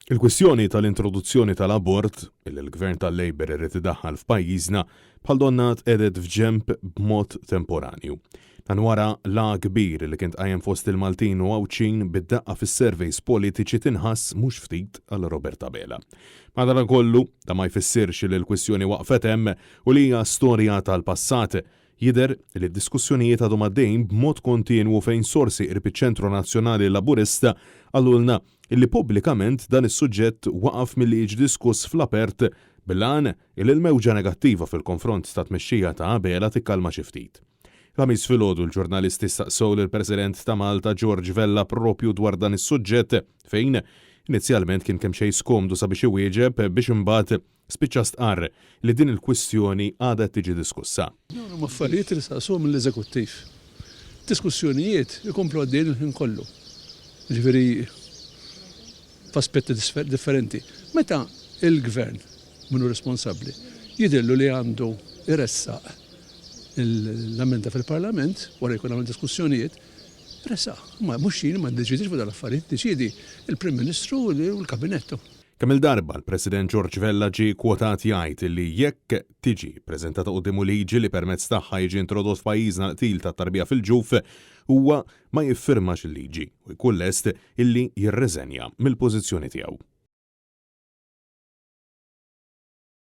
Il-kwistjoni tal-introduzzjoni tal-abort, li l-Gvern tal-Labour irid idaħħal f'pajjiżna, bħal donnha tqiegħdet f'ġenb b'mod temporanju. Dan wara l-agħa kbir li kien tqajjem fost il-Maltin u Għawdxin bid-daqqa fis-surveys politiċi tinħass mhux ftit għal Robert Abela. Madankollu, dan ma jfissirx li l-kwistjoni waqfet hemm u li hija storja tal-passat. Jidher li d-diskussjonijiet għadhom għaddejjin b'mod kontinwu fejn sorsi qrib iċ-Ċentru Nazzjonali Laburista qalulna illi pubblikament dan is-suġġett waqaf milli jiġi diskuss fl-apert bil-għan illi l-mewġa negattiva fil-konfront tat-tmexxija ta' Abela tikkalma xi ftit. Il-Ħamis filgħodu l-ġurnalisti staqsew lill-President ta' Malta George Vella proprju dwar dan is-suġġett fejn inizjalment kien kemxejn skomdu sabiex iwieġeb biex imbagħad Spiċċa stqarr li din il-kwistjoni għadha qed tiġi diskussa. Dawn huma affarijiet li saqsuhom mill-Eżekuttiv. Diskussjonijiet ikomplu għaddejjin il-ħin kollu. Jiġifieri f'aspetti differenti. Meta l-Gvern, min hu responsabbli, jidhirlu li għandu jressaq l-emenda fil-Parlament, wara jkun għamel diskussjonijiet, iressaqha. Imma mhux jien ma niddeċidix fuq dawn l-affarijiet, jiddeċiedi l-Prim Ministru u l-Kabinett. Kemm-il darba l-President George Vella ġie kkwotat jgħid li jekk tiġi ppreżentata quddiemu liġi li permezz tagħha jiġi introdott f'pajjiżna l-qtil tat-tarbija fil-ġuf, huwa ma jiffirmax il-liġi u jkun lest illi jirriżenja mill-pożizzjoni tiegħu.